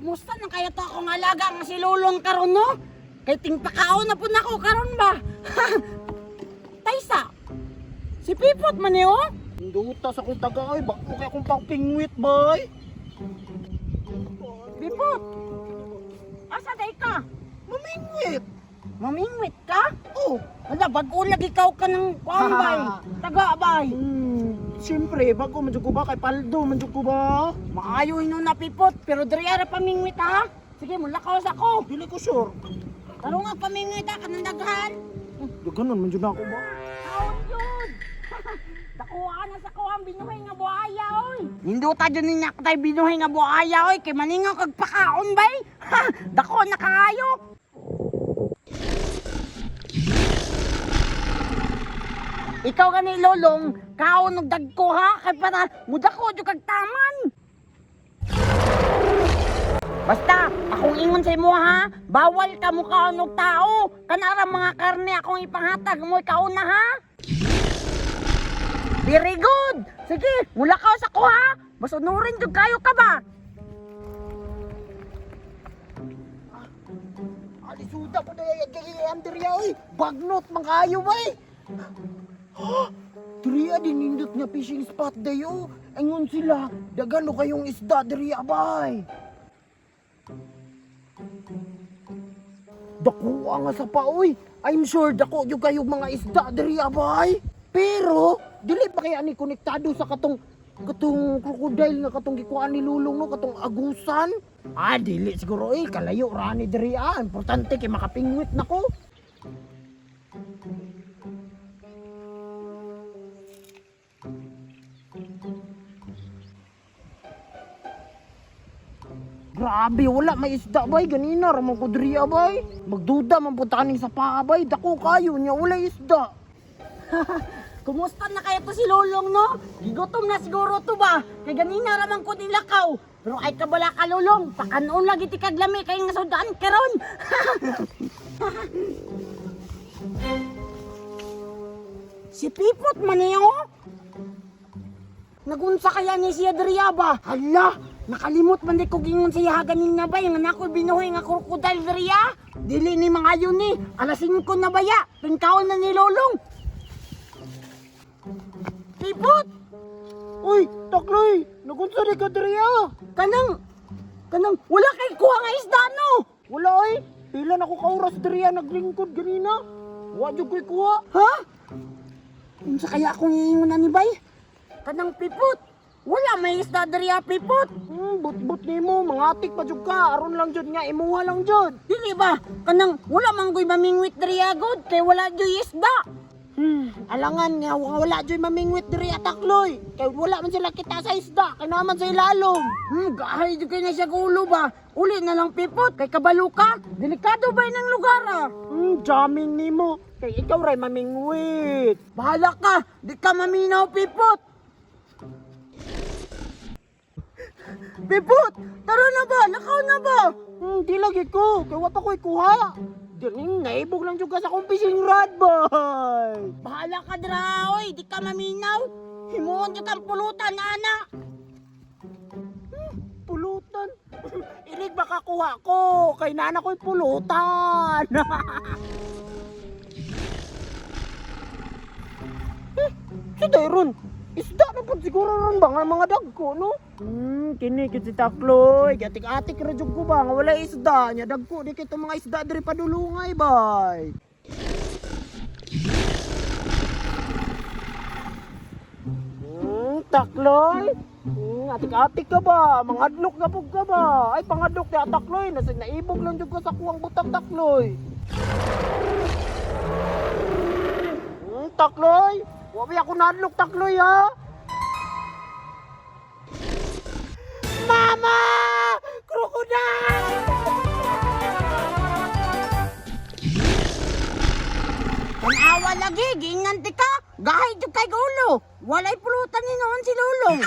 Kumusta na kaya to akong alaga nga si Lulong karon no? Kay tingpakaon na pud nako karon ba? Taysa. Si Pipot man ni oh. Induta sa akong taga ay, bako kay akong pangpingwit bay. Pipot. Asa day ka? Mamingwit. Mamingwit ka? Oh. Hala, bag-o lagi ikaw ka ng kuan bay. Taga bay. Siyempre, bago man jud ko ba kay paldo man jud ko ba? Maayo hinuon na Pipot, pero diri ara pamingwit ha. Sige, mulakaw sa ko. Dili ko sure. Tarong nga pamingwit ha, kanang daghan. Daghanon man jud na ako ba? Kaon yun! Dakuha na sa kuha ang binuhay nga buhaya, oy! Ninduta dyan ninya ka tayo binuhay nga buhaya, oy! Kay maningaw kag pakaon, bay! Ha! Dako na kaayo! Ikaw gani lolong, kaon og dagko ha kay para mudako jud kag taman. Basta, akong ingon sa imo ha, bawal ka mo kaon og tao. Kanara mga karne akong ipanghatag mo ikaw na ha. Very good. Sige, mula ka sa ko ha. Masunurin jud kayo ka ba? Alisuda po na yung diriya oy. Bagnot man kayo bay. Ha? Diriya din nindot nga fishing spot dayo. Ingon sila, dagano kayong isda diriya bay. Dako nga sa pa oy. I'm sure dako yung kayong mga isda diriya bay. Pero dili pa kaya ni konektado sa katong katong crocodile nga katong gikuan ni Lulong no katong agusan. Ah, dili siguro eh kalayo ra ni diri ah. Importante kay makapingwit nako. Grabe, wala may isda bay. Ganina, ramon ko diri ah, bay. Magduda man punta kaning sa paa bay. Dako kayo niya, wala isda. Kumusta na kaya to si Lolong no? Gigutom na siguro to ba? Kay ganina raman ko nilakaw. Pero ay kabala ka Lolong, pakanoon lagi ti kaglami kay nga sudaan karon. Si Pipot man niya oh. Nagunsa kaya ni siya diriya ba? Hala, nakalimot man di ko gingon siya ganin na ba? Nga nako binuhay nga crocodile diriya. Dili ni mga yun ni. Alas 5 na baya. Pingkaon na ni Lolong. Pipot! Uy, takloy, nagunsa di ka diri ah. Kanang, kanang, wala kay kuha nga isda no! Wala ay, pila na ko ka oras diri ah, naglingkod ganina. Wa jud ko'y kuha. Ha? Unsa kaya akong iingon ni bay? Kanang pipot! Wala may isda diri ah, pipot! But-but nimo, mangatik pa jud ka. Aron lang jud nga imuha lang jud. Dili ba? Kanang wala man ko'y mamingwit diri ah, god kay wala joy isda. Alangan nga wala jud mamingwit diri ah, takloy. Kay wala man sila kita sa isda, kay naman sa ilalom. Gahay jud kay na siya gulo ba? Uli na lang pipot kay kabalo ka. Delikado ba ng lugar ah? Jamming nimo. Kay ikaw ray mamingwit. Bahala ka, di ka maminaw pipot. Pipot, tara na ba? Lakaw na ba? Di lagi ko, kay wa pa ko'y kuha. Dili naibog lang jud ka sa akong fishing rod, boy. Bahala ka dra, oy, di ka maminaw. Himuon jud kang pulutan, ana. Pulutan. Ilig makakuha ko. Kay nana ko'y pulutan. Eh, si Dairon. Isda na po siguro ron ba nga mga dagko, no? Kini kit si Takloy. Atik-atik ra jud ko ba nga wala isda nya dagko di kito mga isda diri padulungay bay. Takloy. Atik-atik ka ba? Mangadlok na pug ka ba? Ay, pangadlok ya takloy. Nasa naibog lang jud ko sa kuwang butang takloy. Takloy. Wa ba ako nadlok takloy ha? Mama! Crocodile! Tanawa lagi, giingnan ti ka. Gahay jud kay gulo. Walay pulutan ni noon si Lulong.